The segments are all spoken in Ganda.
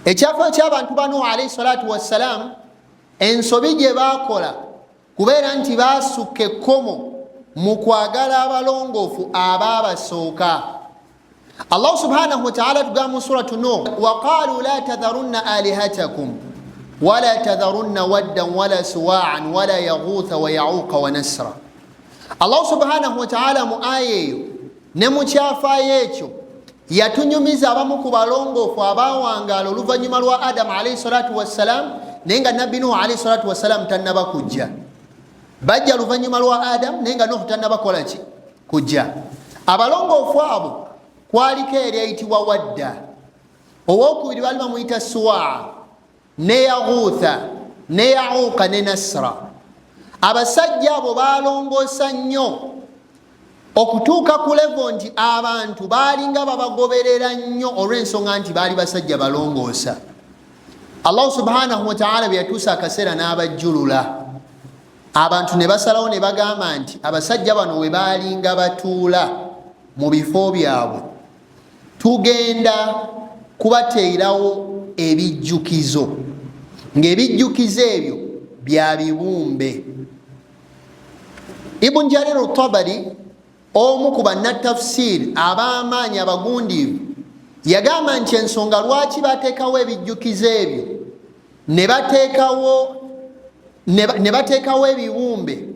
Ekyafaayo ky'abantu ba Nuhu alaihi salatu wassalam, ensobi gye baakola kubeera nti baasukka ekkomo mu kwagala abalongoofu abaabasooka. Allahu subhanahu wataala tugamba mu suratu Nuh, waqalu la tadharunna alihatakum wala tadharunna waddan wala suwaan wala yaghutha wa yauqa wa nasra. Allahu subhanahu wataala mu aya eyo ne mu kyafaayo ekyo yatunyumiza abamu ku balongoofu abawangaala oluvannyuma lwa Adamu alaihi salatu wassalam, naye nga Nabbi Nuhu alaihi salatu wassalam tannaba kujja. Bajja luvannyuma lwa Adamu, naye nga Nuhu tannaba kolaki kujja. Abalongoofu abo kwaliko eryayitibwa Wadda, owokubiri baali bamuyita Suwaa, ne Yaghutha ne Yauka ne Nasra. Abasajja abo balongoosa nnyo okutuuka ku levo nti abantu baalinga babagoberera nnyo olw'ensonga nti baali basajja balongoosa. Allahu subhanahu wataala bwe yatuusa akaseera n'abajjulula abantu, ne basalawo ne bagamba nti abasajja bano we baalinga batuula mu bifo byabwe tugenda kubateerawo ebijjukizo, ng'ebijjukizo ebyo bya bibumbe. Ibun Jarir Tabari, omu ku bannatafsiiri ab'amaanyi abagundiivu, yagamba nti ensonga lwaki bateekawo ebijjukizo ebyo ne bateekawo ebibumbe,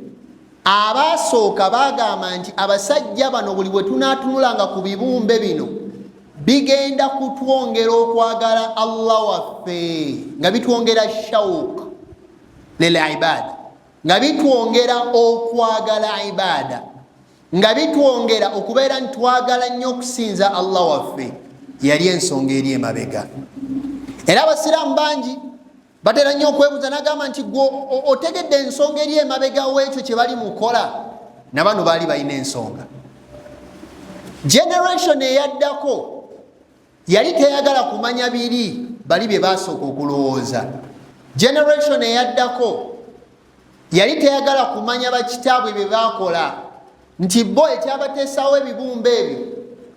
abasooka bagamba nti abasajja bano buli bwe tunaatunulanga ku bibumbe bino bigenda kutwongera okwagala Allah waffe, nga bitwongera shauk lil ibada, nga bitwongera okwagala ibada, nga bitwongera okubeera nti twagala nnyo okusinza Allah waffe. Yali ensonga eri emabega. Era abasiraamu bangi batera nnyo okwebuuza, nagamba nti gwe otegedde ensonga eri emabega w'ekyo kye bali mukola? Nabano baali balina ensonga. Generation eyaddako yali teyagala kumanya biri bali bye basooka okulowooza. Generation eyaddako yali teyagala kumanya bakitaabwe bye bakola, nti bo ekyabateesawo ebibumbe ebyo,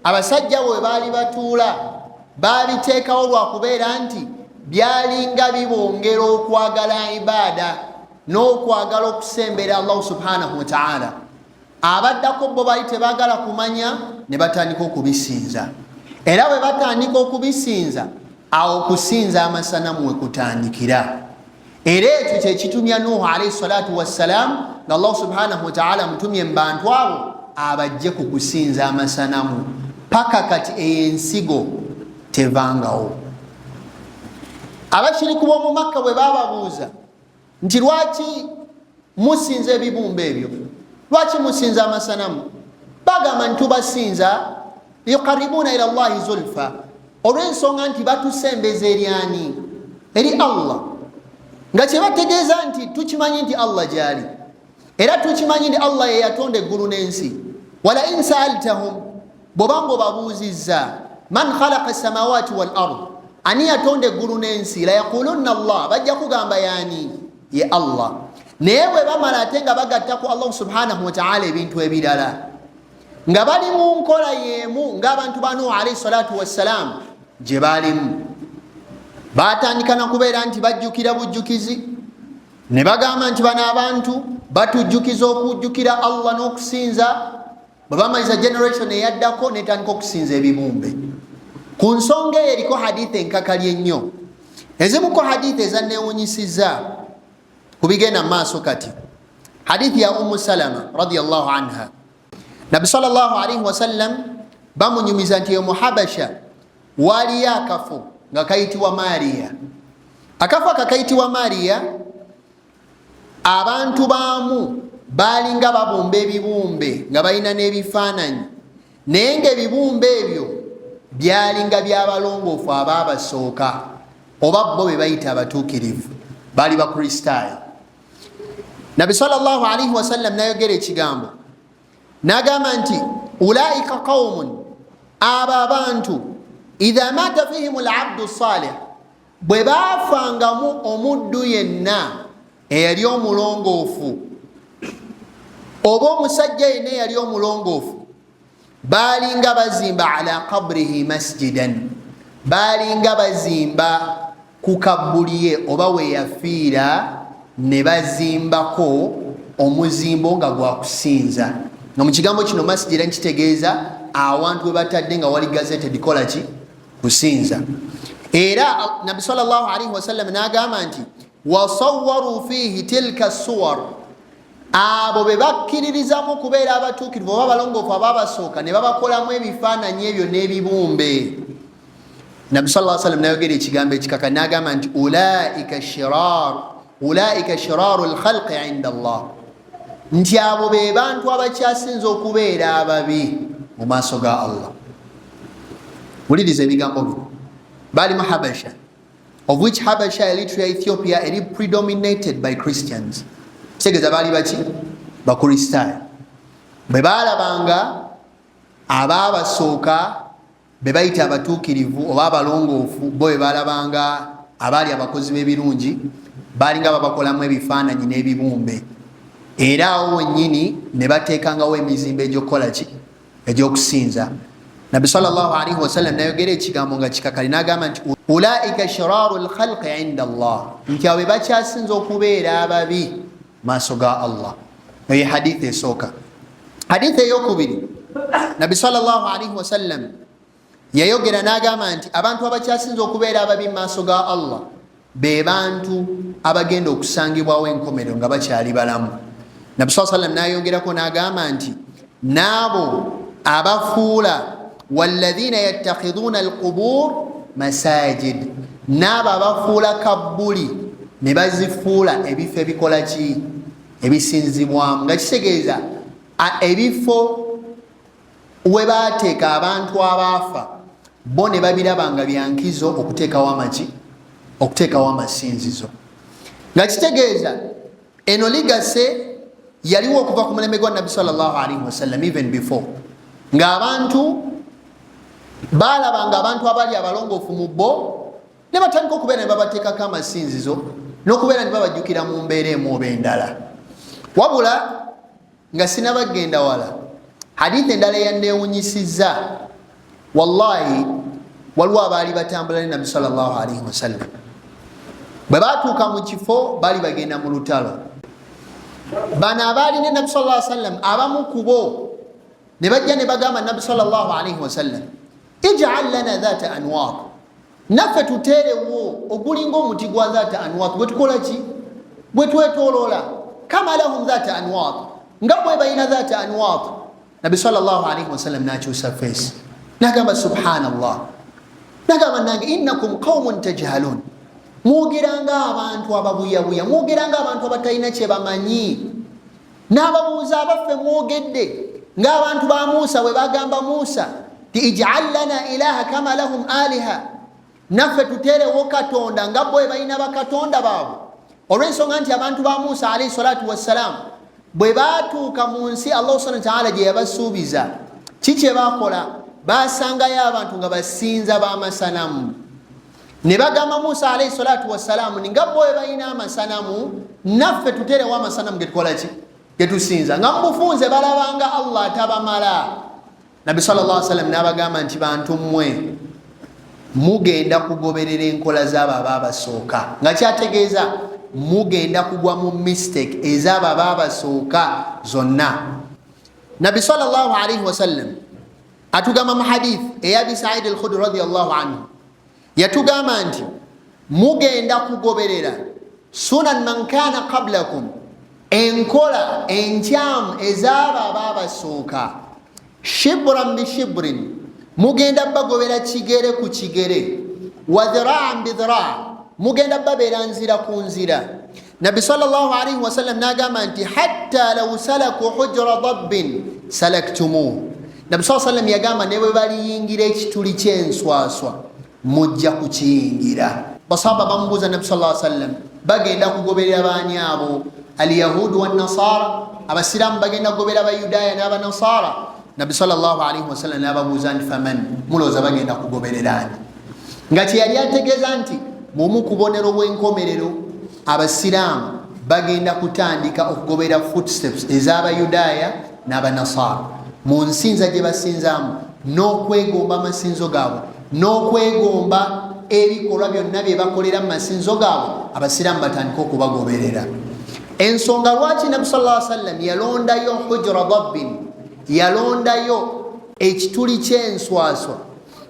abasajja bwe baali batuula, babiteekawo lwakubeera nti byalinga bibongera okwagala ibaada n'okwagala okusembera Allahu subhanahu wataala. Abaddako bo bali tebagala kumanya, ne batandika okubisinza. Era bwe batandika okubisinza, awo okusinza amasanamu we kutandikira. Era ekyo kyekitumya Nuhu alaihi salatu wassalam, nga Allahu subhanahu wataala mutumye mu bantu abo abajje ku kusinza amasanamu. Paka kati eyo ensigo tevangawo. Abashiriku b'omu Makka bwe bababuuza nti lwaki musinza ebibumbe ebyo, lwaki musinza amasanamu, bagamba nti tubasinza yuqaribuna ila llahi zulfa, olw'ensonga nti batusembeza eryani? Eri Allah. Nga kyebategeeza nti tukimanyi nti Allah gyali, era tukimanyi nti Allah yeyatonda eggulu n'ensi. Wala in saaltahum, bwobanga obabuuzizza, man khalaqa samawati wal ard, ani yatonda eggulu n'ensi, la yaqulunna Allah, bajja kugamba yani? Ye Allah. Naye bwe bamala ate nga bagatta ku Allahu subhanahu wataala ebintu ebirala, nga bali mu nkola y'emu ng'abantu ba Nuhu alaihi salatu wassalam gye baalimu, batandika nakubeera nti bajjukira bujjukizi, ne bagamba nti bano abantu batujjukiza okujjukira Allah n'okusinza. Bwe bamaliza, generation eyaddako netandika okusinza ebibumbe. Ku nsonga eyo eriko haditha enkakali ennyo. Ezimu ku haditha ezanewunyisiza ku bigenda mu maaso kati, hadithi ya Umu Salama radiallahu anha. Nabbi salllahu alaihi wasallam bamunyumiza nti eyo muhabasha waliyo akafo nga kayitibwa Mariya. Akafo aka kayitibwa Mariya, abantu baamu baalinga babumba ebibumbe nga balina n'ebifaananyi, naye nga ebibumbe ebyo byalinga byabalongoofu abaabasooka, oba bo be bayita abatuukirivu, baali Bakristaayo. Nabbi salllahu alaihi wasallam nayogera ekigambo n'agamba nti ulaika qaumun, abo abantu, idha mata fihim labdu salih, bwe baafangamu omuddu yenna eyali omulongoofu oba omusajja yenna eyali omulongoofu, baalinga bazimba ala qabrihi masjidan, Baalinga bazimba ku kabbuli ye oba weyafiira, ne bazimbako omuzimbo nga gwakusinza, nga mu kigambo kino masjid era nkitegeeza awantu we batadde nga wali gazetted kola ki? Kusinza. Era Nabbi sallallahu alaihi wasallam n'agamba nti wasawaru fihi tilka suwar, abo be bakkiririzamu okubeera abatuukirivu oba abalongoofu ababasooka, ne babakolamu ebifaananyi ebyo n'ebibumbe. Nabbi sallallahu alaihi wasallam nayogera ekigambo ekikaka n'agamba nti ulaika shiraru lkhalqi inda Allah, nti abo be bantu abakyasinza okubeera ababi mu maaso ga Allah. Wuliriza ebigambo bino. Bali mu Habasha, of which Habasha, Eritrea, Ethiopia, eri predominated by Christians. Kitegeeza baali baki? Bakristaayo. Bwe baalabanga abaabasooka be bayita abatuukirivu oba abalongoofu, bo be balabanga abaali abakozi b'ebirungi, baalinga babakolamu ebifaananyi n'ebibumbe, era awo wennyini ne bateekangawo emizimbo egy'okukola ki? Egy'okusinza. Nabbi sallallahu alaihi wasallam nayogera ekigambo nga kikakali n'agamba nti ulaika shiraru lkhalqi inda Allah, nti abo be bakyasinza okubeera ababi maaso ga Allah. Eyo hadithi esooka. Hadithi eyokubiri, Nabbi sallallahu alaihi wasallam yayogera n'agamba nti abantu abakyasinza okubeera ababi mu maaso ga Allah be bantu abagenda okusangibwawo enkomero nga bakyali balamu. Nabbi saa sallam n'ayongerako n'agamba nti n'abo abafuula walladhina yattakhidhuna alqubur masajid, n'abo abafuula kabbuli ne bazifuula ebifo ebikola ki? Ebisinzibwamu, nga kitegeeza ebifo we baateeka abantu abaafa, bo ne babiraba nga byankizo okuteekawo amaki? Okuteekawo amasinzizo. Nga kitegeeza eno legacy yaliwo okuva ku mulembe gwa Nabbi sallallahu alaihi wasallam, even before, ng'abantu baalabanga abantu abali abalongoofu mu bo ne batandika okubeera ne babateekako amasinzizo n'okubeera ne babajjukira mu mbeera emu oba endala. Wabula nga sinabagenda wala, hadithi endala eyanneewunyisizza, wallahi, waliwo abaali batambula ne Nabbi sallallahu alaihi wasallam. Bwe batuuka mu kifo, baali bagenda mu lutalo. Bano abaali ne Nabbi sallallahu alaihi wasallam, abamu ku bo ne bajja ne bagamba Nabbi sallallahu alaihi wasallam, ij'al lana dhata anwar, naffe tuteerewo ogulinga omuti gwa dhata anwar gwe tukola ki? Gwe twetoloola, kama lahum dhata anwar, nga bwe balina dhata anwar. Nabbi sallallahu alaihi wasallam nakyusa face nagamba, subhanallah, nagamba, nange innakum qaumun tajhalun, mwogeranga abantu ababuyabuya, mwogeranga abantu abatalina kye bamanyi. N'ababuuza, abaffe mwogedde ng'abantu ba Musa bwe bagamba Musa ti ij'al lana ilaha kama lahum aliha, naffe tuteerewo katonda nga bwe balina bakatonda baabwe. Olw'ensonga nti abantu ba Musa alaihi salatu wassalaamu bwe batuuka mu nsi Allah subhana wataala gye yabasuubiza, ki kye bakola? Basangayo abantu nga basinza b'amasanamu, ne bagamba Musa alaihi salatu wassalaamu ni nga bwe balina amasanamu, naffe tuterewo amasanamu getukola ki? Getusinza. Nga mubufunze balabanga Allah atabamala. Nabbi sallallahu sallam n'abagamba nti bantu mmwe mugenda kugoberera enkola z'abo abaabasooka, nga kyategeeza mugenda kugwa mu mistake ez'abo abaabasooka zonna. Nabbi sallallahu alaihi wasallam atugamba mu hadith eya Abi Saidi al Khudri radiallahu anhu, yatugamba nti mugenda kugoberera sunan man kana qablakum, enkola enkyamu ezaabo abaabasooka, shibran bishibrin, mugenda bagobera kigere ku kigere, wa dhiraan bidhiraa, mugenda babeera nzira ku nzira. Nabbi sallallahu alaihi wasallam nagamba nti hatta law salaku hujra dabbin salaktumuhu. Nabbi saa sallam yagamba ne bwe baliyingira ekituli ky'enswaswa, mujja kukiyingira. Basahaba bamubuuza Nabbi sallallahu sallam, bagenda kugoberera baani abo? Alyahudu wanasara, abasiraamu bagenda kugobera abayudaaya n'abanasara? Nabbi sallallahu alaihi wasallam n'ababuuza nti faman, mulowooza bagenda kugoberera ani? Nga kyeyali ategeeza nti mumu kubonero bw'enkomerero abasiraamu bagenda kutandika okugobera footsteps ez'abayudaaya n'abanasara mu nsinza gye basinzaamu n'okwegomba amasinzo gaabwe. N'okwegomba ebikolwa byonna bye bakolera mu masinzo gaabwe, abasiraamu batandike okubagoberera. Ensonga lwaki Nabi sa sallam yalondayo hujra dabbin, yalondayo ekituli ky'enswaswa,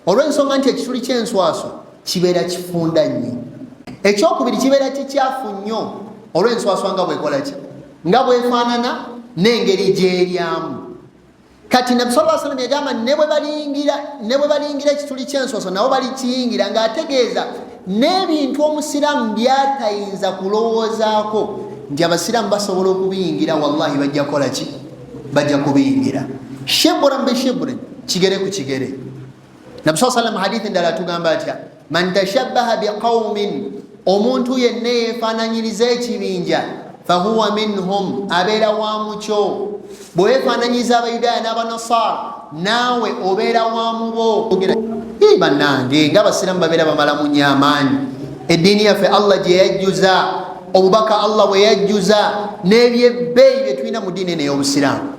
olw'ensonga nti ekituli ky'enswaswa kibeera kifunda nnyo. Ekyokubiri, kibeera kikyafu nnyo olw'enswaswa nga bwekola ki, nga bwefaanana n'engeri gyeryamu. Kati Nabi sa salam yagamba, ne bwe baliyingira ekituli ky'enswaswa, nabo balikiyingira, ng'ategeeza n'ebintu omusiraamu byatayinza kulowoozaako nti abasiraamu basobola okubiyingira, wallahi bajja kukola ki? Bajja kubiyingira shibran bishibrin, kigere ku kigere. Nabi saa salam hadithi endala atugamba atya? Man tashabbaha biqaumin, omuntu yenna yeefaananyiriza ekibinja, fahuwa minhum, abeera wa mukyo. Bwe weefaananyiriza Abayudaaya n'Abanasara, naawe obeera wa mubo. Bannange, nga abasiraamu babeera bamalamu nnyo amaanyi. Eddiini yaffe Allah gye yajjuza obubaka, Allah bwe yajjuza n'ebyebbeeyi bye tulina mu ddiini eno ey'obusiraamu,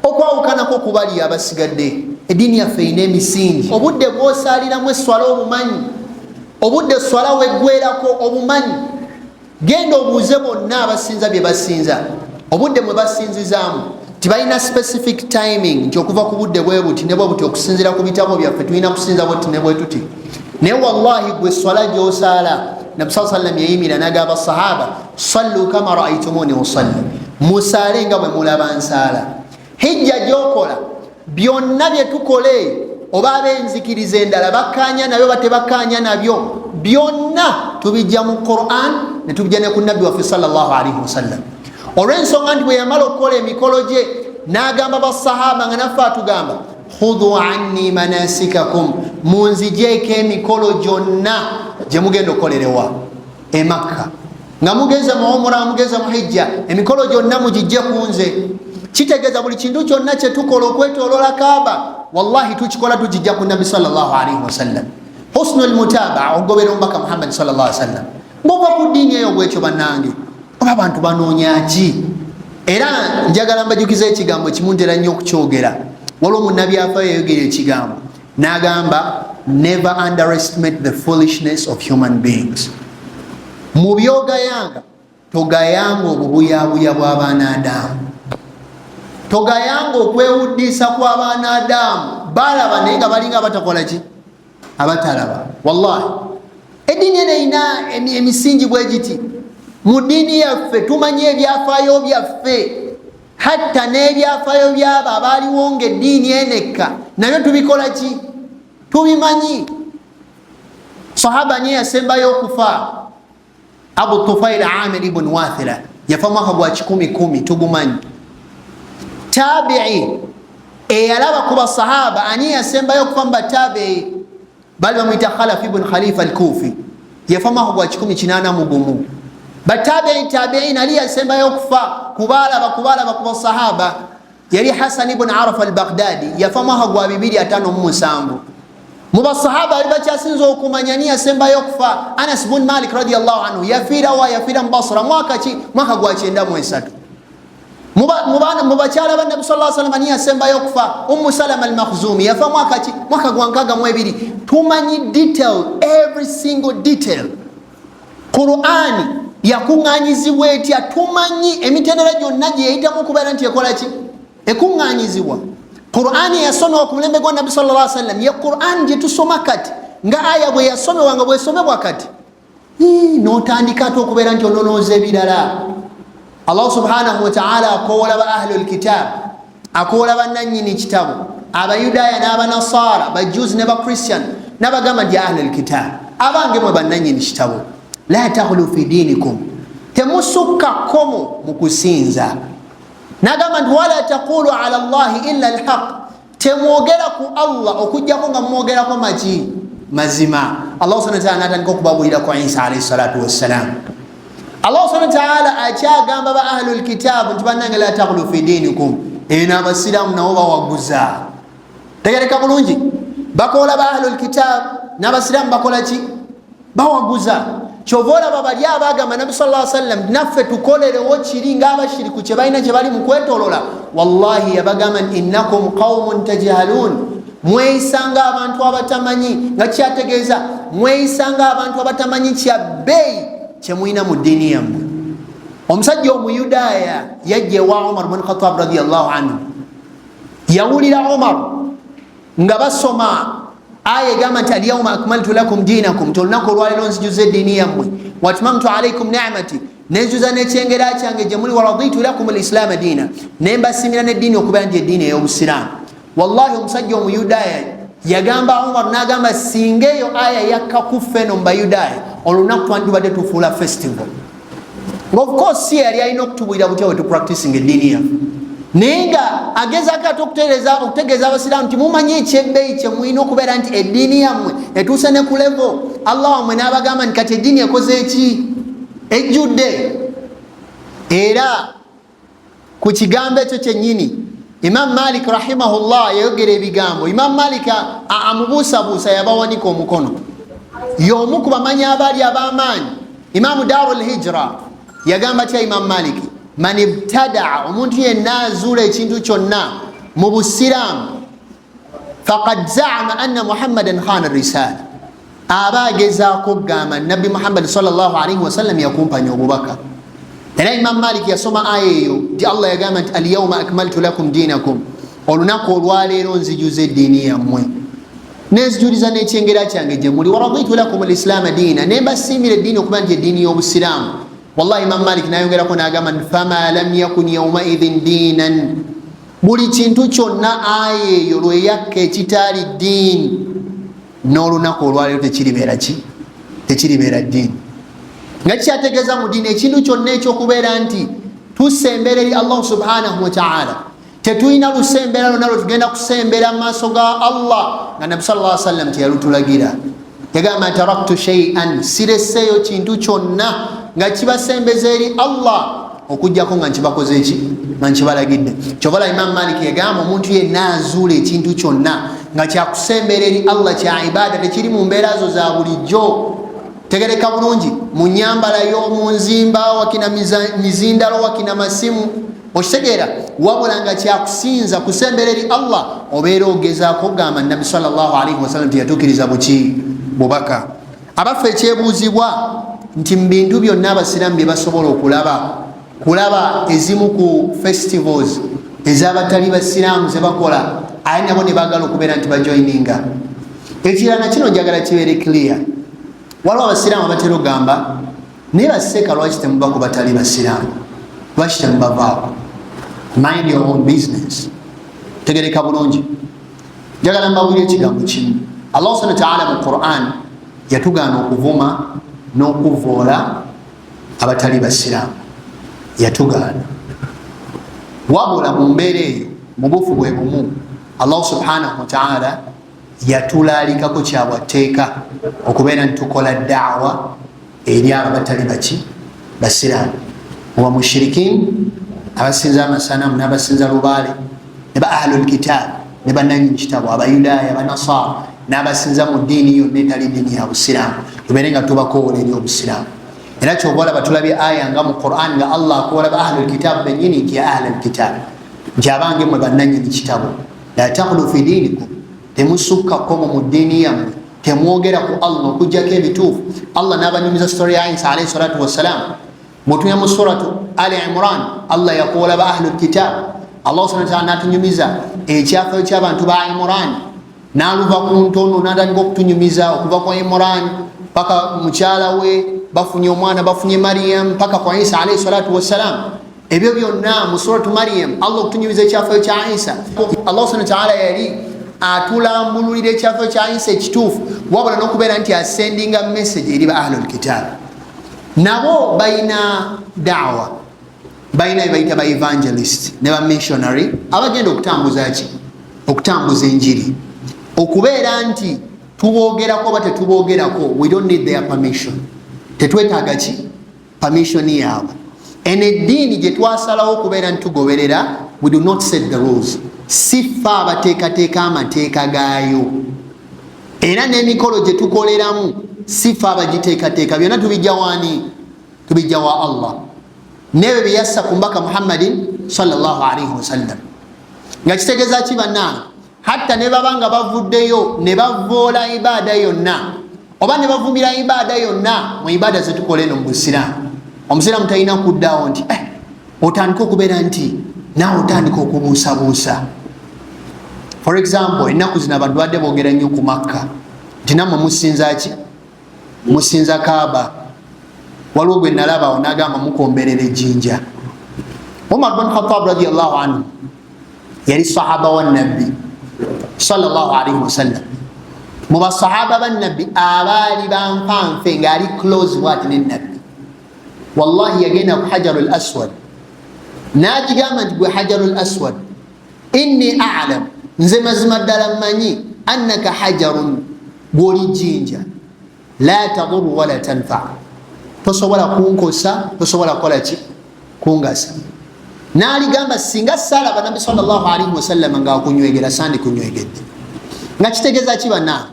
okwawukanako ku bali abasigadde. Eddiini yaffe erina emisingi. Obudde bw'osaaliramu esswala obumanyi, obudde swala weggwerako obumanyi. Genda obuuze bonna abasinza bye basinza, obudde mwe basinzizaamu. Tibalina specific timing nti okuva ku budde bwe buti ne bwe buti, okusinzira ku bitabo byaffe tulina kusinza bwetuti ne bwe tuti. Naye wallahi gwe swala gyosaala, Nabi saa sallam yayimira nagamba sahaba, "Sallu kama raaitumuni usalli," musaale nga bwe mulaba nsaala. Hijja gyokola, byonna bye tukola eyo, oba ab'enzikiriza endala bakkaanya nabyo, batebakkaanya nabyo, byonna tubijja mu Quran ne tubijja ne ku nabbi waffe sallallahu alaihi wasallam. Olw'ensonga nti bwe yamala okukola emikolo gye, n'agamba basahaba, nga naffe atugamba, "Khudhu anni manasikakum," munzijeeko emikolo gyonna gye mugenda okukolerewa Emakka, nga mugenze mu umura, mugenze mu hijja, emikolo gyonna mugijje ku nze. Kitegeeza buli kintu kyonna kyetukola okwetolola Kaaba, wallahi tukikola tukijja ku Nabbi sallallahu alaihi wasallam. Husnu lmutabaa, okugobera omubaka Muhammadi sallallahu alaihi wasallam. Ngova ku ddiini eyo bwekyo, bannange, oba abantu banoonya ki? Era njagala mbajukiza ekigambo kimu, ntera nnyo okukyogera. Waliwo munnabyafayo yayogera ekigambo n'agamba, "Never underestimate the foolishness of human beings." Mu byogayanga, togayanga obubuyabuya bw'abaana Adamu, togayanga okwewuddiisa kw'abaana Adamu. Balaba naye nga balinga abatakola ki, abatalaba. Wallahi eddiini eno erina emisingi bwe giti. Mu ddiini yaffe tumanyi ebyafaayo byaffe, hatta n'ebyafaayo byabo abaaliwo nga eddiini enekka nabyo tubikola ki? Tubimanyi. Sahaba nye yasembayo okufa? Abu Tufail Amir ibn Wathila, yafa mwaka gwa 110, tugumanyi. Tabii eyalaba ku basahaba, ani yasembayo okufa mu batabii? Bali bamwita Khalaf ibn Khalifa al-Kufi, yafa mwaka gwa 181. Batabii, tabiin, ali yasembayo okufa kubalaba ku basahaba yali Hasan ibn Arafa al-Baghdadi, yafa mwaka gwa 257. Mu basahaba ali bakyasinza okumanya ni yasembayo okufa? Anas bun Malik radiallahu anhu. Yafiirawa? Yafiira mu Basra. Mwaka ki? Mwaka gwa 93. Mu bakyala ba Nabi sa salama, ni yasembayo okufa? Umu Salama al-Makhzumi, yafa mwaka ki? Mwaka gwa 62. Tumanyi detail, every single detail. Qurani yakuŋŋanyizibwa etya? Tumanyi emitendera gyonna gye yayitamu okubeera nti ekola ki, ekuŋŋanyizibwa. Qurani yasomewa ku mulembe gwa Nabbi sal sallam ye Quran gye tusoma kati, nga aya bwe yasomewa, nga bwesomebwa kati. Notandika ate okubeera nti ononooza ebirala. Allah subhanahu wataala akoola ba ahlu lkitab, akoola bannanyini kitabo, Abayudaaya n'Abanasaara, Bajuzi ne Bachristian, nabagamba nti, "Ahlu lkitab, abange mwe bannanyini kitabo, la taghlu fi dinikum," temusukka kkomo mu kusinza. Nagamba nti, "Wala taqulu ala llahi illa lhaq," temwogera ku Allah okugjako nga mumwogerako maki? Mazima. Allah subhana wataala natandika okubabuulira ku Isa alaihi salatu wassalam. Allah subhana wataala akyagamba ba ahlu lkitabu nti, "Bannange, la taghlu fi dinikum." Eno abasiraamu nabo bawaguza. Tegereka bulungi, bakoola ba ahlu lkitabu n'abasiraamu bakola ki? Bawaguza. Kyova olaba bali abagamba Nabi sa sallam, "Naffe tukolerewo kiri ngaabashiriku kye balina, kye bali mu kwetolola," wallahi yabagamba nti, "Innakum qaumun tajhalun." Mweyisanga abantu abatamanyi, nga kyategeeza mweyisanga abantu abatamanyi kya bbeeyi kyemulina mu ddiini yammwe. Omusajja Omuyudaaya yajja ewa Umar bun Khatab radiallahu anhu. Yawulira Umar nga basoma aya egamba nti alyauma akmaltu lakum dinakum, nti olunaku olwaleero nzijuza eddiini yammwe, watmamtu alaikum nimati, nenjuza nekyengera kyange gye muli, waraditu lakum lislaama diina, nembasimira neddiini okubeera nti eddiini ey'obusiraamu. Wallahi, omusajja Omuyudaaya yagamba Umar, nagamba, singa eyo aya yakka kuffe eno mubayudaaya, olunaku twandibadde tufuula festival. Of course si yali alina okutubulira butya wetupracticing eddiini yaffe, naye nga agezaako ate okutegeeza abasiraamu nti mumanyi ekyebbeeyi kyemulina okubeera nti eddiini yammwe etuuse ne ku level Allah wammwe n'abagamba nti kati eddiini ekoze eki? Ejjudde. Era ku kigambo ekyo kyennyini, Imam Malik rahimahullah yayogera ebigambo. Imam Malik amubuusabuusa yabawanika omukono, y'omu ku bamanyi abaali ab'amaanyi, Imamu Daru Lhijra. Yagamba tya Imam Maliki? Man ibtadaa, omuntu yenna azuula ekintu kyonna mu busiraamu, faqad zaama anna Muhammadan khana risala, aba agezaako okugamba Nabbi Muhammadi salllahalaihi wasallam yakumpanya obubaka. Era Imam Malik yasoma aya eyo nti Allah yagamba nti alyauma akmaltu lakum dinakum, olunaku olwaleero nzijuza eddiini yammwe, nenzijuliza n'ekyengera kyange gye muli, waraditu lakum lislaama diina, nembasiimira eddiini okuba nti eddiini y'obusiraamu. Wallahi, Imam Malik nayongerako nagamba nti fama lam yakun yaumaidhin diinan, buli kintu kyonna aya eyo lweyakka ekitaali ddiini, n'olunaku olwaleero tekiribeera ki? Tekiribeera ddiini. Nga kikyategeeza mu ddiini ekintu kyonna ekyokubeera nti tusembera eri Allahu subhanahu wataala, tetulina lusembera lwonna lwe tugenda kusembera mu maaso ga Allah nga Nabi sal lla sallam teyalutulagira. Yagamba, taraktu sheian, sireseeyo kintu kyonna nga kibasembeza eri Allah okugjako nga nkibakoze eki? Nga nkibalagidde. Kyovala Imamu Malik yagamba, omuntu yenna azuula ekintu kyonna nga kyakusembera eri Allah, kya ibaada, tekiri mu mbeera zo za bulijjo, tegereka bulungi, mu nyambalayo, mu nzimba, wakina mizindalo, wakina masimu, okitegeera, wabula nga kyakusinza kusembera eri Allah, obeera ogezaako okugamba Nabbi salllahalaihi wasallam teyatuukiriza buki? Bubaka. Abaffe, ekyebuuzibwa nti mu bintu byonna abasiraamu bye basobola okulaba, kulaba ezimu ku festivals ez'abatali basiraamu ze bakola, aye nabo ne baagala okubeera nti bajoininga. Ekirala nakino njagala kibeere clear. Waliwo abasiraamu abatera okugamba, naye baseeka, lwaki temuva ku batali basiraamu? Lwaki temubavaako? Mind your own business. Tegereka bulungi, njagala mbawulire ekigambo kimu. Allah subhana wataala mu Quran yatugaana okuvuma n'okuvoola abatali basiraamu, yatugaana. Wabula mu mbeera eyo, mu bufu bwe bumu, Allah subhanahu wataala yatulaalikako kyabwatteeka okubeera nti tukola daawa eri abo batali baki? Basiraamu, muba mushirikin, abasinza amasanamu n'abasinza lubaale, ne ba ahlul kitab, ne bananyini kitabo, Abayudaaya, Abanasara, n'abasinza mu ddiini yonna etali ddiini ya busiraamu, tubeere nga tubakoola eri obusiraamu. Era kyoba olaba tulabye aya nga mu Quran nga Allah akoola ba ahlul kitab benyini nti ya ahlul kitab, nti abange mwe bannanyini kitabo, la taghlu fi diinikum, temusukka kkomo mu ddiini yammwe, temwogera ku Allah okugjako ebituufu. Allah n'abanyumiza story ya Isa alaihi salatu wassalam. Bwetunya mu Suratu Ali Imran, Allah yakoola ba ahlul kitab. Allah subhana wataala natunyumiza ekyafayo ky'abantu ba Imran, n'aluva ku ntono natandika okutunyumiza okuva ku Imran paka mukyala we bafunye omwana, bafunye Mariyam, paka ku Isa alaihi salatu wassalam. Ebyo byonna mu Suratu Mariyam, Allah okutunyumiza ekyafayo kya Isa, Allah subhana wataala yali atulambululira ekyafayo kya Isa ekituufu, wabula n'okubeera nti asendinga message eri ba ahlul kitab. Nabo balina dawa, balina bebayita ba evangelist ne ba missionary abagenda okutambuza ki? Okutambuza enjiri. Okubeera nti tubogerako oba tetubogerako, we don't need their permission. Tetwetaaga ki? Permission yaabwe. Eno eddiini gye twasalawo okubeera nti tugoberera, we do not set the rules. Si ffe abateekateeka amateeka gaayo, era n'emikolo gye tukoleramu si ffe abagiteekateeka. Byonna tubijja waani? Tubijja wa Allah nebyo byeyassa ku mbaka Muhammadin salllahalaihi wasallam. Nga kitegeeza ki, bannange? Hatta ne baba nga bavuddeyo ne bavoola ibaada yonna oba ne bavumira ibaada yonna mu ibaada zetukola eno mu busiraamu, omusiraamu talina kuddaawo nti otandika okubeera nti naawe otandika okubuusabuusa. For example, ennaku zino abantu badde boogera nnyo ku Makka nti nammwe musinza ki? Musinza Kaaba. Waliwo gwe nalabawo nagamba mukomberera ejjinja. Umar bin Khatab radiallahu anhu yali sahaba wa Nabbi sallallahu alaihi wasallam. Mu basahaba ba Nabbi abaali banfanfe ngaali close bwati ne Nabbi, wallahi yagenda ku Hajaru l Aswad nagigamba nti, "Gwe Hajaru l Aswad, inni alam, nze mazima ddala mmanyi, annaka hajarun, gwoli jjinja, la taduru wala tanfa, tosobola kunkosa, tosobola kukola ki, kungasa." Naligamba, "Singa salaba Nabbi salllahalaihi wasallama ngaakunywegera, sandi kunywegedde." Nga kitegeeza ki bana?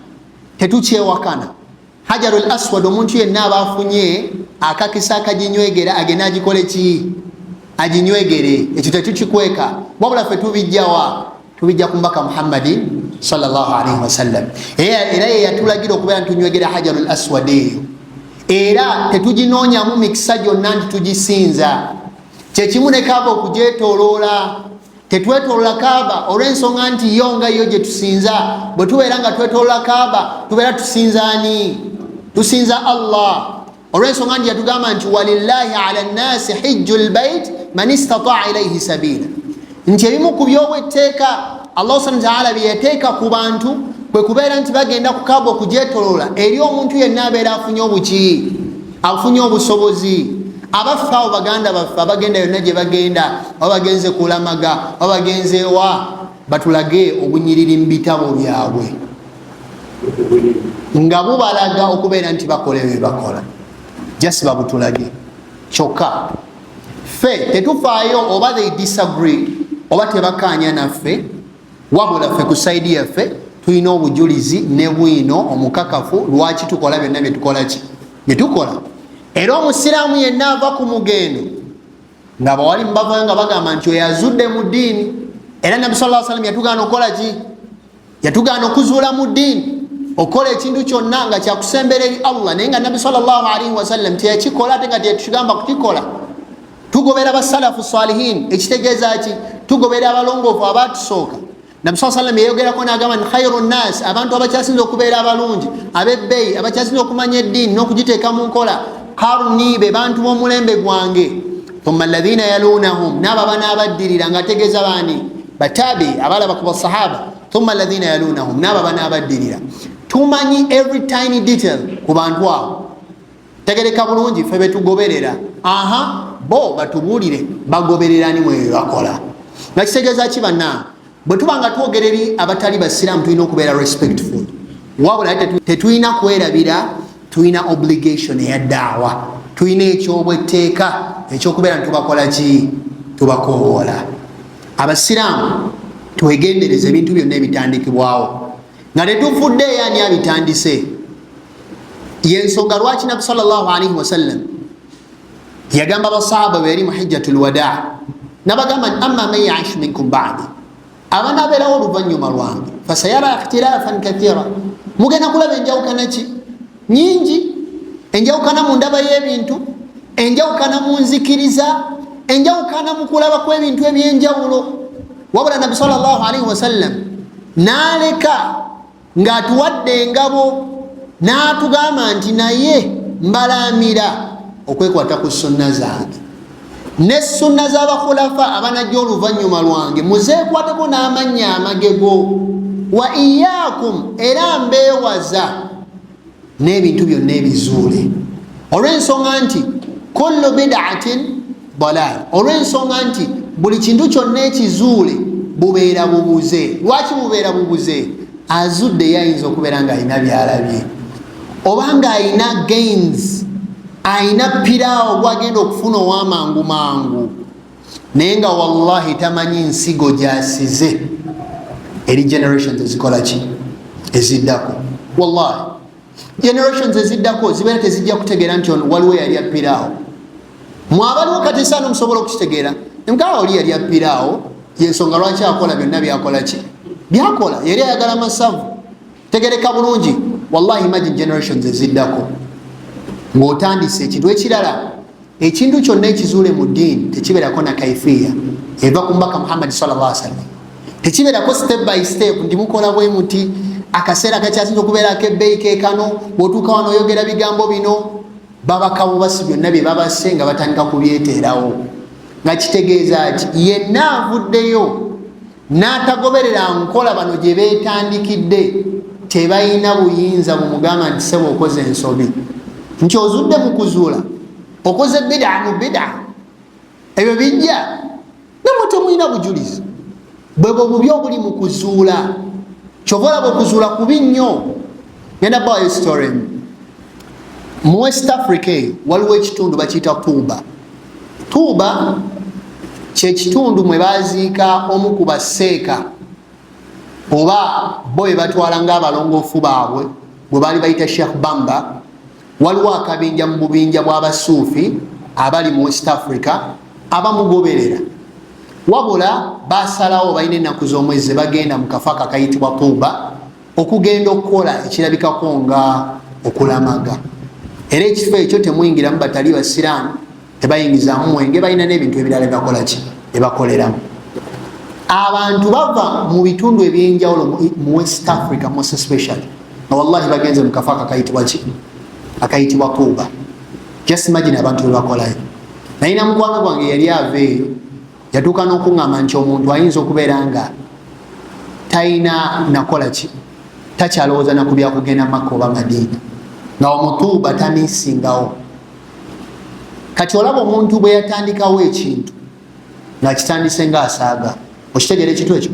Tetukyewakana. Hajaru l Aswad, omuntu yenna aba afunye akakisa akaginywegera, agende agikole ki? Aginywegere. Ekyo tetukikweka. Wabula ffe tubijjawa? Tubijja ku Mbaka Muhammadin salllahalaihi wasallam. Era ye yatulagira okubeera ntunywegera Hajaru l Aswad eyo, era tetuginoonyamu mikisa gyonna nti tugisinza. Kyekimu ne Kaaba, okugyetoloola. Tetwetolola Kaaba olw'ensonga nti yo nga yo gye tusinza. Bwe tubeera nga twetolola Kaaba, tubeera tusinza ani? Tusinza Allah, olw'ensonga nti yatugamba nti, "Walillahi ala nnasi hijju lbait man istataa ilaihi sabila," nti ebimu ku byobwetteeka Allah subhana taala bye yateeka ku bantu kwe kubeera nti bagenda ku Kaaba okugyetolola eri omuntu yenna abeera afunye obuki, afunye obusobozi. Abaffe, abo baganda baffe abagenda yonna gye bagenda, oba bagenze kulamaga oba bagenze ewa, batulage obunyiriri mu bitabo byabwe nga bubalaga okubeera nti bakola ebyo byebakola. Just babutulage kyokka. Ffe tetufaayo oba they disagree oba tebakanya naffe, wabula ffe ku side yaffe tulina obujulizi ne bwino omukakafu lwaki tukola byonna byetukola ki byetukola. Era omusiraamu yenna ava ku mugendo nga bawali mubavayo nga bagamba nti oyo azudde mu ddiini, era Nabbi sa salam yatugaana okukola ki? Yatugaana okuzuula mu ddiini, okukola ekintu kyonna nga kyakusembera eri Allah, naye nga Nabbi salllahalaihi wasallam teyakikola, ate nga teyatugamba kukikola. Tugobera basalafu salihin. Ekitegeeza ki? Tugobera abalongoofu abatusooka. Nabbi saa salam yeyogerako nagamba nti, "Khairu nnas," abantu abakyasinza okubeera abalungi, abebbeeyi, abakyasinza okumanya eddiini n'okugiteeka mu nkola, "qarni," be bantu b'omulembe gwange, "thumma alladhina yalunahum," naabo abanaabaddirira, nga ategeeza baani? Batabi, abalaba ku basahaba. "Thumma alladhina yalunahum," naabo abanaabaddirira. Tumanyi every tiny detail ku bantu abo. Tegereka bulungi, ffe betugoberera. Aha, bo batubuulire bagobererani mwe bakola. Nga kitegeeza ki bannange? Bwe tuba nga twogera eri abatali basiraamu, tulina okubeera respectful, wabula tetulina kwerabira tulina obligation eya daawa. Tulina ekyobwetteeka ekyokubeera nitubakola ki? Tubakowoola. Abasiraamu, twegendereza ebintu byonna ebitandikibwawo nga tetufudde eyo ani abitandise. Yensonga lwaki Nabbi salllahalaihi wasallam yagamba basahaba bwe yali mu hijjatu lwadaa, nabagamba nti, "Amma man yaishu minkum badi," abanabeerawo oluvanyuma lwange, "fasayara ikhtilafan kathira," mugenda kulaba enjawukana ki? Nyingi. Enjawukana mu ndaba y'ebintu, enjawukana mu nzikiriza, enjawukana mu kulaba kw'ebintu ebyenjawulo. Wabula Nabbi salllahalaihi wasallam n'aleka ng'atuwadde engabo, n'atugamba nti, "Naye mbalamira okwekwata ku sunna zange ne sunna z'abakhulafa abanajja oluvannyuma lwange, muzeekwateko n'amannya amagego. Wa iyakum," era mbeewaza n'ebintu byonna ebizuule, olw'ensonga nti "kullu bid'atin dalal," olw'ensonga nti buli kintu kyonna ekizuule bubeera bubuze. Lwaki bubeera bubuze? Azudde ye ayinza okubeera ng'alina byalabye oba ng'alina gains, ayina piraawo gwagenda okufuna ow'amangu mangu, naye nga wallahi tamanyi nsigo gyasize eri generations ezikola ki? Eziddako. Wallahi generations eziddako zibeera tezijja kutegeera nti ono waliwo yali apiraawo. Mwabaliwo kati saano musobola okukitegeera, nemugaba oli yali apiraawo, yensonga lwaki akola byonna byakola ki. Byakola yali ayagala masavu. Tegereka bulungi, wallahi, imagine generations eziddako ng'otandise ekintu ekirala. Ekintu kyonna ekizuule mu ddiini tekibeerako na kaifiya eva ku Mbaka Muhammadi sallallahu sallam, tekibeerako step by step nti mukola bwe muti, akaseera kakyasinza okubeerako ebbeeyi kekano, bw'otuuka wano oyogera bigambo bino. Babaka bubasi byonna bye babase nga batandika kubyeteerawo, nga kitegeeza ki? Yenna avuddeyo n'atagoberera nkola bano gye beetandikidde, tebalina buyinza bumugamba nti sebo okoze ensobi, nti ozudde mu kuzuula okoze bida mu bida. Ebyo bijja namwe temulina bujulizi. Bwebwo bubi obuli mu kuzuula. Kyova olaba okuzuula kubi nnyo. Ngenda bawayo story emu. Mu West Africa eyo waliwo ekitundu bakiyita Tuuba. Tuuba kyekitundu mwe baziika omu ku baseeka oba bo be batwala ng'abalongoofu baabwe, gwe baali bayita Sheikh Bamba. Waliwo akabinja mu bubinja bw'abasuufi abali mu West Africa abamugoberera, wabula basalawo balina ennaku z'omwezi ze bagenda mu kafo akakayitibwa Tuuba okugenda okukola ekirabikako nga okulamaga. Era ekifo ekyo temuyingiramu batali basiraamu, tebayingizaamu mwenge, balina n'ebintu ebirala ebakolaki ebakoleramu. Abantu bava mu bitundu ebyenjawulo mu West Africa most especially, nga wallahi bagenze mu kafo akakayitibwa ki? Akayitibwa Tuuba. Just imagine abantu bebakolayo. Nalina mukwano gwange yali ava eyo, yatuuka n'okuŋŋamba nti omuntu ayinza okubeera nga talina nakola ki, takyalowooza naku byakugenda Makka oba Madiina, nga omutuuba tamisingawo. Kati olaba omuntu bwe yatandikawo ekintu ng'akitandise ng'asaaga, okitegeera ekintu ekyo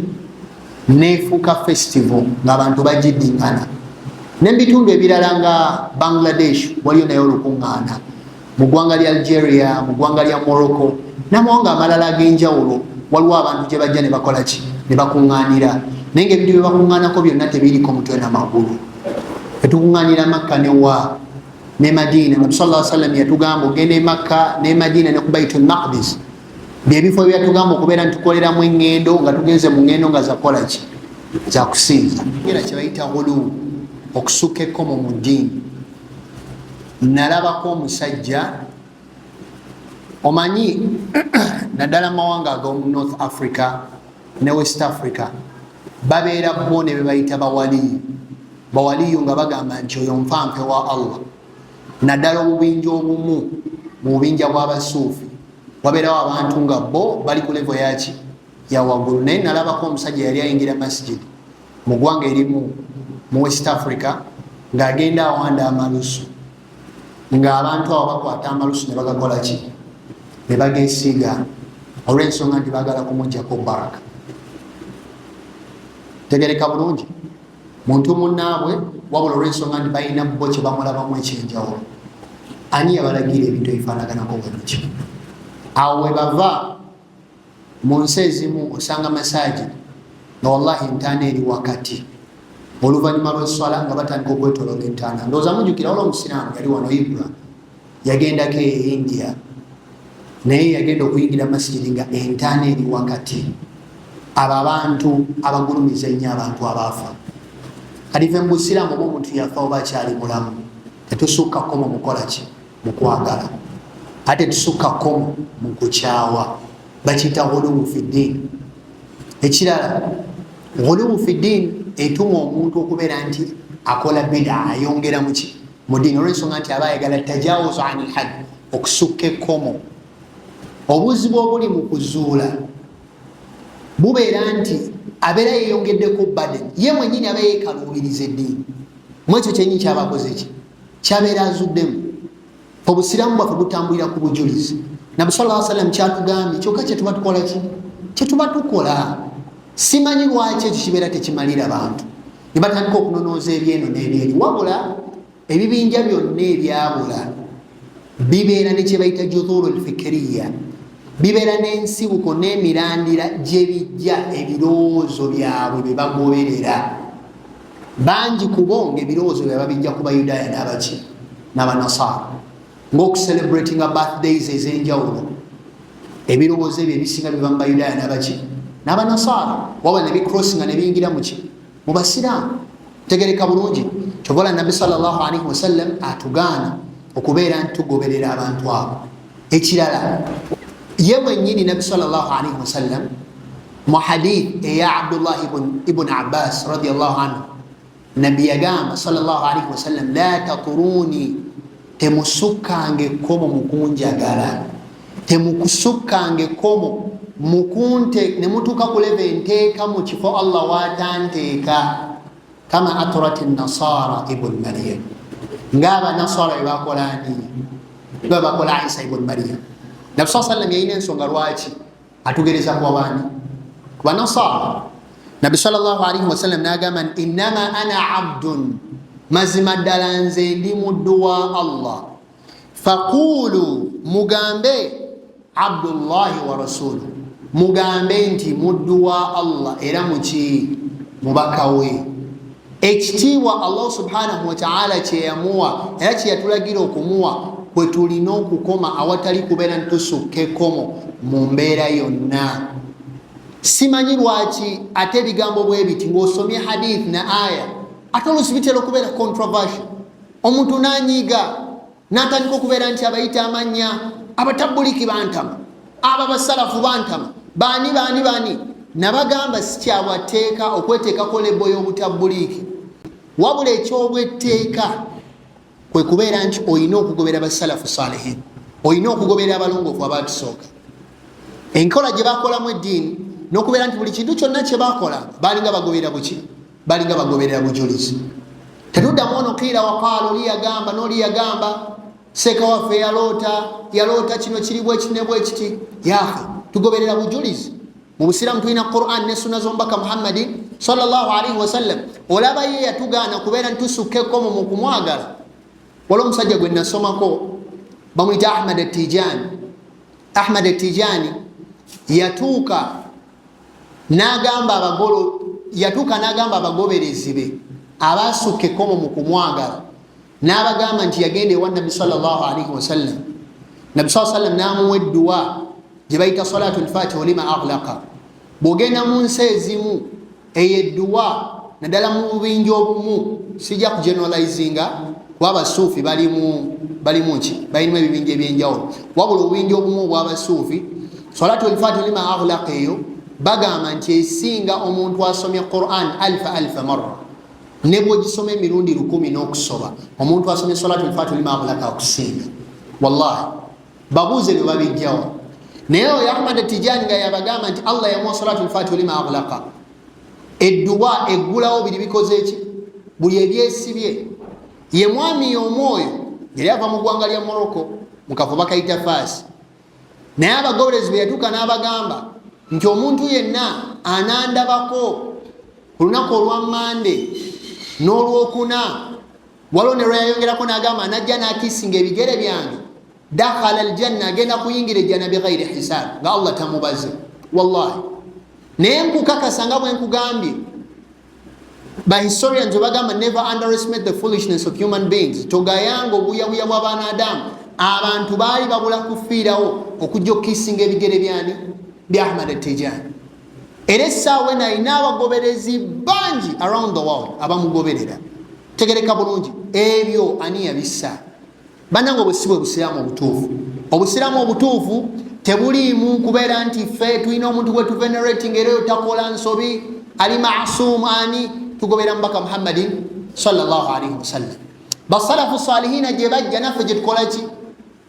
neefuuka festival ng'abantu bagiddiŋŋana. Ne mubitundu ebirala nga Bangladesh waliyo naye olukuŋŋaana, mu ggwanga lya Algeria, mu ggwanga lya Morocco n'amawanga amalala ag'enjawulo, waliwo abantu gye bajja ne bakola ki? Ne bakuŋŋaanira. Naye ngaebintu bye bakuŋŋaanako byonna tebiriko mutwe na magulu. Etukuŋŋaanira Makka newa ne Madiina. Nabi sallallahu sallam yatugamba ogenda e Makka ne Madiina ne ku Baitul Maqdis, byebifo byatugamba okubeera nitukoleramu eŋŋendo nga tugenze mu ŋŋendo nga zakukola ki? Zakusinza. Era kyebayita ghuluw, okusukka ekkomo mu ddiini. Nalabako omusajja, omanyi, naddala mawanga ag'omu North Africa ne West Africa, babeera bo ne bebayita bawaliyu. Bawaliyu nga bagamba nti oyo nfanfe wa Allah. Naddala obubinja obumu mu bubinja bw'abasuufi, wabeerawo abantu nga bo bali ku level yaki? Ya waggulu. Naye nalabako omusajja yali ayingira masjid mu ggwanga erimu mu West Africa, ng'agenda awanda amalusu, ng'abantu abo bakwata amalusu ne bagakola ki? Ne bagesiiga, olw'ensonga nti baagala kumugjako baraka. Tegereka bulungi, muntu munnaabwe, wabula olw'ensonga nti balina bo kye bamulabamu ekyenjawulo. Ani yabalagira ebintu ebifaanaganako bwe bityo? Awo we bava. Mu nsi ezimu osanga masajid nga wallahi entaana eri wakati, oluvannyuma lweswala nga batandika okwetoloola entaana. Ndowooza mujjukira wala omusiraamu yali wano, Ibra, yagendako e India, naye yagenda okuyingira masigidi nga entaana eri wakati. Abo abantu abagulumiza ennyo abantu abaafa. Kati fe mu busiraamu, oba omuntu yafa oba akyali mulamu, tetusukka kkomo mukola ki? Mu kwagala, ate tusukka kkomo mu kukyawa. Bakiyita ghuluwu fi ddiini. Ekirala, ghuluwu fi ddiini etuma omuntu okubeera nti akola bida, ayongera muki? Mu ddiini, olwensonga nti aba ayagala tajawuzu ani lhad, okusukka ekkomo. Obuzibu obuli mu kuzuula bubeera nti abeera yeyongeddeko burden, ye mwenyini aba yekaluubiriza eddiini mu ekyo kyenyini kyaba akoze ki? Kyabeera azuddemu. Obusiraamu bwaffe butambulira ku bujulizi. Nabi sallallahu sallam kyatugambye kyokka kyetuba tukola ki? Kyetuba tukola. Simanyi lwaki ekyo kibeera tekimalira bantu ne batandika okunonooza ebyeno n'ebyeri. Wabula ebibinja byonna ebyabula bibeera ne kyebayita juthuru lfikiriya, bibeera n'ensibuko n'emirandira gye bijja ebirowoozo byabwe bye bagoberera. Bangi kubo nga ebirowoozo byabwe babijja ku Bayudaaya n'abaki? N'Abanasaara, ng'okucelebratinga birthdays ez'enjawulo. Ebirowoozo ebyo ebisinga biva mu Bayudaaya n'abaki? N'abanasaara waba nebicrossinga nebiyingira muki? Mu basiraamu. Tegereka bulungi, kyovola Nabbi salllahalaihi wasallam atugaana okubeera nti tugoberera abantu abo. Ekirala, ye mwenyini Nabbi salllahalaihi wasallam mu hadith eya Abdullah ibn Abbas radiallahu anhu, Nabbi yagamba salllahalaihi wasallam: "La taturuni", temusukkanga ekkomo mukunjagala, temukusukkanga ekkomo mukunte nemutuuka ku level enteeka mu kifo Allah watanteeka, "kama atrat nasara ibn Maryam", ngaabanasara bebakolani babakola Isa ibn Maryam. Nabi saa sallam yalina ensonga lwaki atugereza kuba baani? Kubanasara. Nabi salllahalaihi wasallam nagamba nti: "Innama ana abdun", mazima ddala nze ndi muddu wa Allah. "Faqulu", mugambe, "abdullahi wa rasuluh", mugambe nti muddu wa Allah era muki? Mubaka we. Ekitiibwa Allah subhanahu wataala kyeyamuwa era kyeyatulagira okumuwa, kwe tulina okukoma awatali kubeera ntusukka ekkomo mu mbeera yonna. Simanyi lwaki ate ebigambo bwe biti, ng'osomye hadith na aya, ate olusi bitera okubeera controversial, omuntu nanyiiga natandika okubeera nti abayita amannya, abatabuliki bantama, abo abasalafu bantama, baani baani baani. Nabagamba sikyabwateeka okweteekako label y'obutabuliiki, wabula ekyobwetteeka kwe kubeera nti olina okugobera basalafu salihin, olina okugobera abalongoofu abatusooka, enkola gye bakolamu eddiini, n'okubeera nti buli kintu kyonna kye bakola balinga bagoberera buki? Balinga bagoberera bujulizi. Tetuddamu ono kiira waqaala, oli yagamba n'oli yagamba, seeka waffe yaloota, yaloota kino kiri bwekiti ne bwekiti. Yahe, tugoberera bujulizi. Mu busiraamu tulina Quran ne sunna z'omubaka Muhammadin salllahalaihi wasallam. Olaba ye yatugaana kubeera ntusukka ekkomo mu kumwagala. Waliwo omusajja gwe nasomako, bamuyita Ahmad Atijani. Ahmad Atijani yatuuka nagamba abagolo, yatuuka nagamba abagoberezi be abasukka ekkomo mu kumwagala, n'abagamba nti yagenda ewa Nabbi salllahalaihi wasallam, Nabbi saa sallam n'amuwa edduwa gye bayita salatu lfatiha lima aghlaqa. Bw'ogenda mu nsi ezimu, eyo edduwa, naddala mu bubinja obumu, sijja kugeneralizinga kuba abasuufi balimu ki, balinamu ebibinja ebyenjawulo, wabula obubinja obumu obwabasuufi, salatu lfatiha lima aghlaqa eyo bagamba nti esinga omuntu asomye Quran alfa alfa marra. Ne bwogisoma emirundi 1000 n'okusoba, omuntu asomye salatu lfatiha lima aghlaqa akusinga. Wallahi, babuuze bye babijjawo. Naye oyo Ahmad Tijani nga yabagamba nti Allah yamuwa salatu lfatiha lima aghlaqa, edduwa eggulawo biri bikoze eki? Buli ebyesibye. Ye mwami omwoyo yali ava mu ggwanga lya Morocco, mukafo bakayita Faasi. Naye abagoberezi bwe yatuuka n'abagamba nti omuntu yenna anandabako ku lunaku olwa Mande n'olwokuna, waliwo ne lweyayongerako n'agamba anajja n'akisinga ebigere byange, dakhala aljanna, agenda kuyingira ejjana bighairi hisab, nga Allah tamubaze. Wallahi, naye nkukakasa nga bwe nkugambye, bahistorians bagamba, "Never underestimate the foolishness of human beings." Togayanga obuyabuya bw'abaana adamu. Abantu baali babula kufiirawo okujja okukisinga ebigere byani? Bya Ahmad Tijani. Era essaawa eno alina abagoberezi bangi around the world abamugoberera. Tegereka bulungi, ebyo ani yabissa? Bannange, obwe si bwe busiraamu obutuufu. Obusiraamu obutuufu tebuliimu kubeera nti ffe tulina omuntu gwe tuvenerating era oyo takola nsobi, ali masum. Ani tugobera? Mubaka Muhammadin salllahalaihi wasallam. Basalafu salihina gye bajja, naffe gyetukolaki?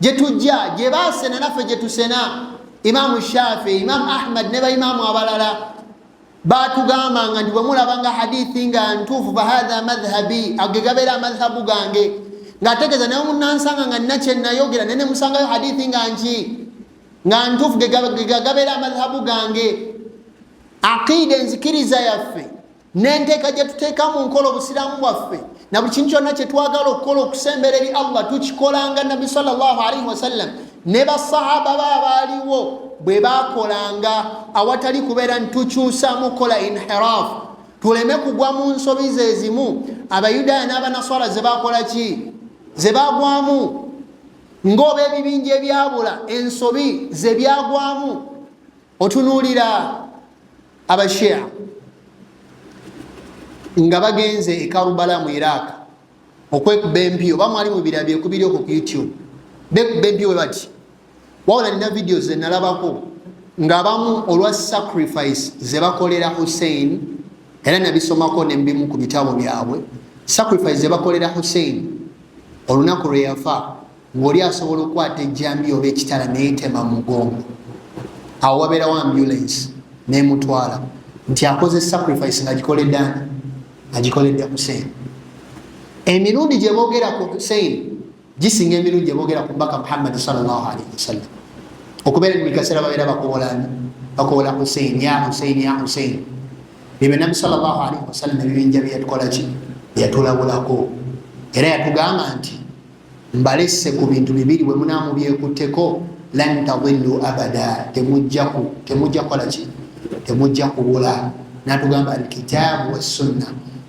Gyetujja. Gye basena, naffe gyetusena. Imamu Shafi, Imamu Ahmad ne baimaamu abalala batugambanga nti bwemulabanga hadithi nga ntuufu, fahatha madhhabi, ge gabeera amadhhabu gange, ngaategeeza naye munansanga nga nina kyenayogera, naye nemusangayo hadithi nga nki? Nga ntuufu, gegabeera amadhhabu gange. Aqida, enzikiriza yaffe n'enteeka gye tuteeka mu nkola obusiraamu bwaffe na buli kintu kyonna kyetwagala okukola okusembera eri Allah, tukikolanga Nabbi salllahalaihi wasallam ne basahaba ba abaaliwo bwe bakolanga, awatali kubeera ntukyusamu kukola inhirafu, tuleme kugwa mu nsobi zezimu Abayudaaya n'Abanaswara ze bakola ki? Ze bagwamu, ng'oba ebibinja ebyabula ensobi ze byagwamu. Otunuulira Abashia nga bagenze e Karubala mu Iraq okwekuba empiyo, oba mwali mubirabye ekubiri okwo ku YouTube, bekuba empiyo bwe bati. Wabula nina videos zenalabako ng'abamu olwa sacrifice ze bakolera Hussein, era nabisomako nembimu ku bitabo byabwe, sacrifice ze bakolera Hussein olunaku lwe yafa, ng'oli asobola okukwata ejjambiya oba ekitala neyetema mu mugongo, awo wabeerawo ambulance nemutwala, nti akoze sacrifice nga gikoledde ani? Agikoledde Hussein. Emirundi gye boogera ku Hussein gisinga emirundi gye boogera ku Mbaka Muhammadi salllahalaihi wasallam. Okubeera buli kaseera babeera bakowola ani? Bakowola Hussein, ya Hussein, ya Hussein. Ebyo Nabbi salllahalaihi wasallam ebibinja byeyatukolaki, byeyatulabulako, era yatugamba nti mbalesse ku bintu bibiri, bwe munaamubyekutteko lan tadillu abada, temujja kukolaki, temujja kubula. Natugamba alkitaabu wassunna,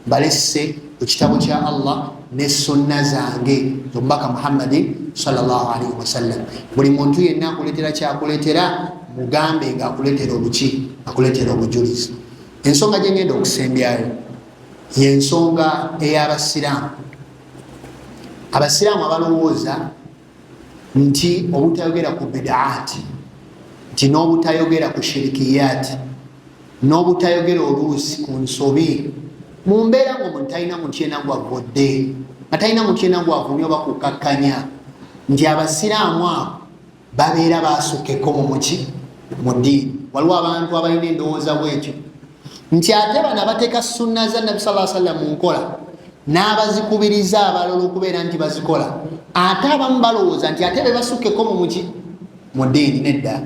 mbalesse ku kitabo kya Allah ne sunna zange omubaka Muhammadi salllahalaihi wasallam. Buli muntu yenna akuletera kyakuletera, mugambe nga akuletera obuki, akuletera obujulizi. Ensonga gyengenda okusembyayo yensonga ey'abasiraamu, abasiraamu abalowooza nti obutayogera ku bidaati, nti n'obutayogera ku shirikiyati, n'obutayogera oluusi ku nsobi mu mbeera ngaomuntu talina muntu yena gwavodde, nga talina muntu yena gwavumye oba kukakkanya, nti abasiraamu abo babeera basukeko mu muki, mu ddiini. Waliwo abantu abalina endowooza bwetyo nti ate bano abateeka sunna za Nabbi saa sallam mu nkola n'abazikubiriza abalala okubeera nti bazikola, ate abamu balowooza nti ate be basukkeko mu muki, mu ddiini. Nedda,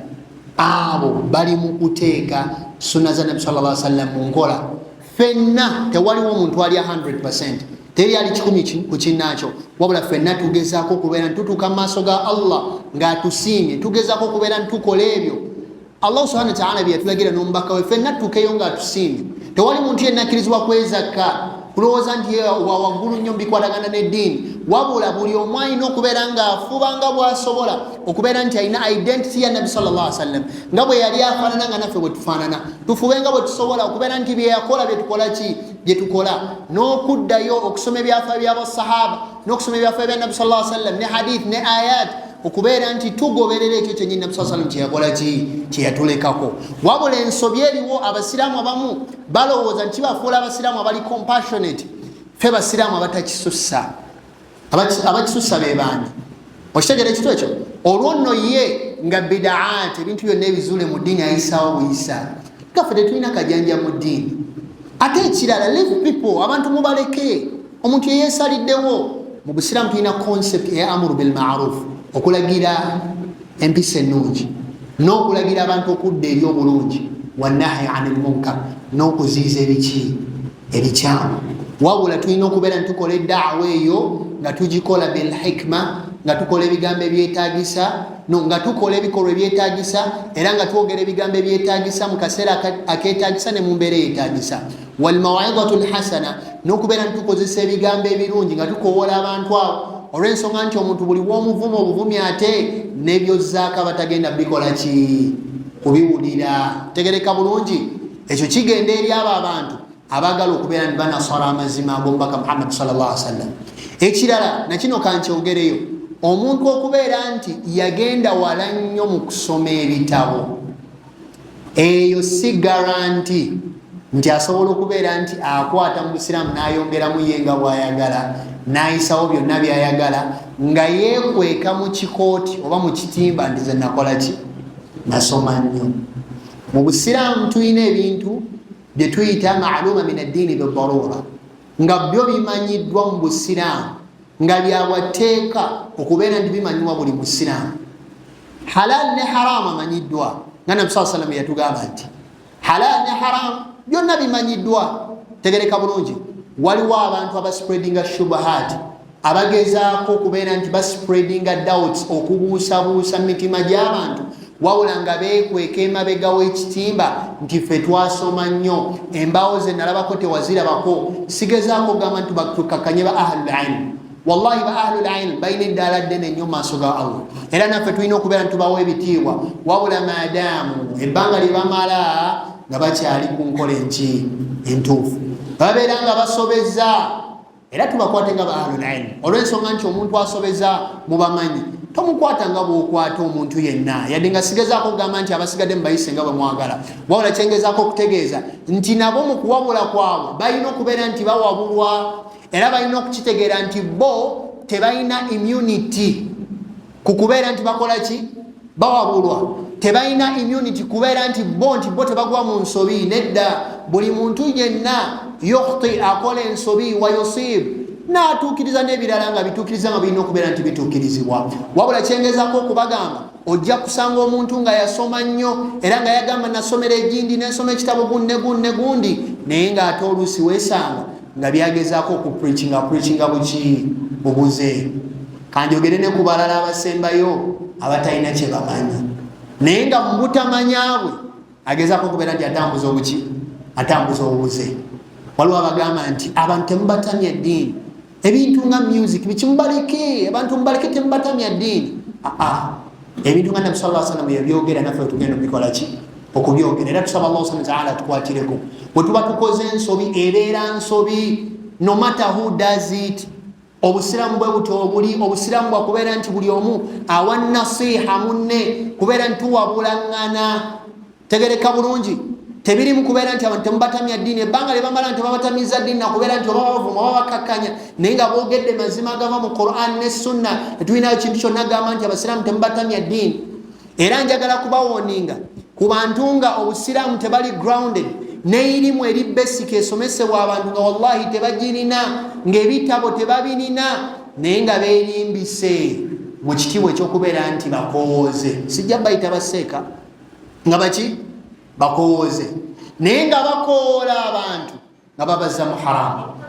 abo bali mu kuteeka sunna za Nabbi sal sallam mu nkola. Ffenna tewaliwo omuntu ali 100, teri ali 100 ku kinnaakyo, wabula ffenna tugezaako okubeera nitutuuka mu maaso ga Allah ng'atusiimye. Tugezaako okubeera nitukola ebyo Allah subhana wataala bye yatulagira n'omubaka we, ffenna tutuukeyo ng'atusiimye. Tewali muntu yenna akkirizibwa kwezakka kulowooza nti wa waggulu nnyo mubikwatagana n'eddiini, wabula buli omu alina okubeera ng'afuba nga bw'asobola okubeera nti alina identity ya Nabbi sal llah sallam, nga bwe yali afaanana nga naffe bwe tufaanana. Tufube nga bwe tusobola okubeera nti byeyakola byetukola ki, byetukola, n'okuddayo okusoma ebyafa byabasahaba n'okusoma ebyafa bya Nabbi sal sallam ne hadith ne ayat, okubeera nti tugoberera ekyo kyenyini Nabbi saa sallam kyeyakola ki, kyeyatulekako. Wabula ensobi eriwo, abasiraamu abamu balowooza nti kibafuula abasiraamu abali compassionate fe basiraamu abatakisussa. Abakisussa be baani? Okitegera ekitu ekyo? Olwo nno ye nga bidaat, ebintu byonna ebizuule mu ddiini ayisawo buyisa, nga ffe tetulina kajanja mu ddiini. Ate ekirala, leave people, abantu mubaleke, omuntu yeyesaliddewo. Mu busiraamu tulina concept eya amuru bilmaruf, okulagira empisa ennungi n'okulagira abantu okudda eri obulungi, wanahyi ani lmunkar, n'okuziiza ebiki, ebikyamu. Wabula tulina okubeera nitukola eddaawa eyo nga tugikola bilhikma, nga tukola ebigambo ebyetagisa, no nga tukola ebikolwa ebyetagisa, era nga twogera ebigambo ebyetagisa mu kaseera aketagisa ne mu mbeera eyetagisa, walmawidatu lhasana, n'okubeera nitukozesa ebigambo ebirungi nga tukowoola abantu abo, olw'ensonga nti omuntu buli w'omuvuma obuvumi ate nebyozaako abatagenda bikola ki, kubiwulira. Tegereka bulungi, ekyo kigenda eri abo abantu abaagala okubeera ni banasara amazima ag'omubaka Muhammadi salllah sallam. Ekirala nakino kankyogereyo, omuntu okubeera nti yagenda wala nnyo mu kusoma ebitabo, eyo si garanti nti asobola okubeera nti akwata mu busiraamu n'ayongeramu ye nga bw'ayagala, n'ayisawo byonna by'ayagala nga yeekweka mu kikooti oba mu kitimba nti ze nakola ki, nasoma nnyo. Mu busiraamu tulina ebintu bye tuyita maaluma min addiini bidarura, nga byo bimanyiddwa mu busiraamu nga byabwatteeka okubeera nti bimanyiwa buli musiraamu. Halal ne haramu amanyiddwa, nga Nabi saa sallam yatugamba nti halal ne haramu byonna bimanyiddwa. Tegereka bulungi, waliwo abantu abaspreadinga shubahat, abagezaako okubeera nti baspreadinga doubts, okubuusabuusa mu mitima gy'abantu, wabula nga beekweka emabega w'ekitimba nti ffe twasoma nnyo, embaawo ze nalabako tewazirabako. Sigezaako okugamba nti tukakkanye ba ahlul ilm. Wallahi, ba ahlul ilm balina eddaala ddene nnyo mu maaso ga Allah, era naffe tulina okubeera nti tubawo ebitiibwa, wabula maadaamu ebbanga lye bamala Nga bakyali ku nkola enki entuufu, babeera nga basobeza, era tubakwate nga ba ahlul ilm, olw'ensonga nti omuntu asobeza mubamanyi tomukwata nga bwokwata omuntu yenna. Yadde nga sigezaako okugamba nti abasigadde mubayise nga bwemwagala, wabula kyengezaako okutegeeza nti nabo mu kuwabula kwabwe balina okubeera nti bawabulwa, era balina okukitegeera nti bo tebalina immunity ku kubeera nti bakola ki, bawabulwa. Tebalina immunity kubeera nti bo tebagwa mu nsobi. Nedda, buli muntu yenna yukhti, akola ensobi, wa yusib, n'atuukiriza n'ebirala nga bituukiriza nga birina okubeera nti bituukirizibwa. Wabula kyengezaako okubagamba, ojja kusanga omuntu nga yasoma nnyo era nga yagamba, "Nasomera egindi, nensoma ekitabo gunne gunne gundi," naye ng'ate oluusi weesanga nga byagezaako okupreachinga, preachinga buki bubuze. Kanjogere ne ku balala abasembayo abatalina kye bamanyi, naye nga mu butamanyabwe agezaako okubeera nti atambuza obuki, atambuza obubuze. Waliwo abagamba nti abantu temubatamya ddiini, ebintu nga music biki mubaleke, abantu mubaleke, temubatamya ddiini. Aa, ebintu nga Nabi sa salam yabyogera, naffe tugenda obikola ki, okubyogera. Era tusaba Allah subhana taala tukwatireko. Bwe tuba tukoze ensobi, ebeera nsobi no matter who does it. Obusiraamu bwe buti obuli obusiraamu bwakubeera nti buli omu awa nasiha munne, kubeera nti tuwabulaŋŋana. Tegereka bulungi, tebirimu kubeera nti abantu temubatamya ddiini. Ebbanga lye bamala nti babatamiza ddiini, nakubeera nti oba bavuma oba bakakkanya, naye nga boogedde mazima gava mu Quran ne Sunna, tetulinayo kintu kyonna gamba nti abasiraamu temubatamya ddiini. Era njagala kubawarninga ku bantu nga obusiraamu tebali grounded, neirimu eri basic esomesebwa abantu nga wallahi tebagirina, ng'ebitabo tebabirina, naye nga berimbise mu kitiibwa ekyokubeera nti bakowooze. Sijja bayita baseeka nga baki bakowooze, naye nga bakowoola abantu nga babazza mu haramu.